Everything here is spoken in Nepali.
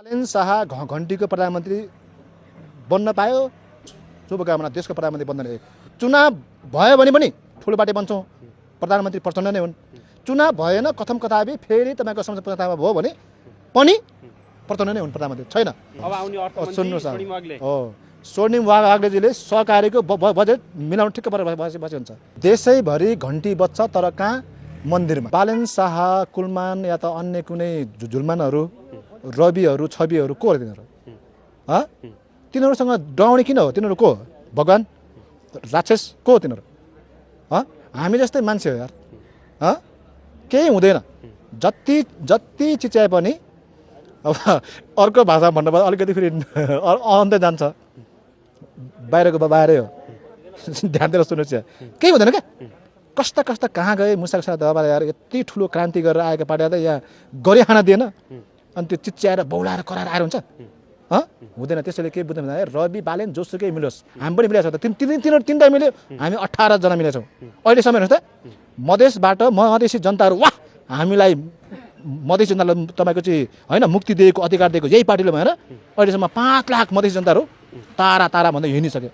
बालेन शाह घन्टीको प्रधानमन्त्री बन्न पायो, शुभकामना। देशको प्रधानमन्त्री बन्न चुनाव भयो भने पनि ठुलो पार्टी बन्छौँ, प्रधानमन्त्री प्रचण्ड नै हुन्। चुनाव भएन, कथम कथाबी फेरि तपाईँको संसद प्रस्तावमा भयो भने पनि प्रचण्ड नै हुन् प्रधानमन्त्री। छैन अब आउने अर्थमन्त्री स्वर्णिम वाग्ले हो, स्वर्णिम वाग्लेजीले सहकारीको बजेट मिलाउनु ठिक्क परेर बसे हुन्छ। देशैभरि घन्टी बज्छ, तर कहाँ? मन्दिरमा। बालेन शाह, कुलमान या त अन्य कुनै झुलमानहरू, रविहरू, छविहरू को हो तिनीहरू? तिनीहरूसँग डराउने किन हो? तिनीहरू को हो? भगवान्, राक्षस को हो तिनीहरू? हामी जस्तै मान्छे हो यार। केही हुँदैन। जति चिच्याए पनि अब अर्को भाषा भन्नुभयो अलिकति फेरि अन्त जान्छ। बाहिरको बाहिरै हो, ध्यान दिएर सुन्नुहोस्। केही हुँदैन क्या। कस्ता कस्ता कहाँ गए मुसाक दबाएर यार, यति ठुलो क्रान्ति गरेर आएको पार्टी त यहाँ गरी खाना दिएन, अनि त्यो चिच्याएर बौलाएर कराएर आएर हुन्छ? हुँदैन। त्यसैले के बुझ्नु भने रवि बालेन जोसुकै मिलोस्, हामी पनि मिलेको छ त। तिनीहरू तिनवटा मिल्यो, हामी 18 जना मिलेछौँ अहिलेसम्म। हेर्नुहोस् त, मधेसबाट मधेसी जनताहरू वाह, हामीलाई मधेसी जनतालाई तपाईँको चाहिँ होइन मुक्ति दिएको, अधिकार दिएको यही पार्टीले भएर अहिलेसम्म 5 लाख मधेसी जनताहरू तारा तारा भन्दै हिँडिसक्यो।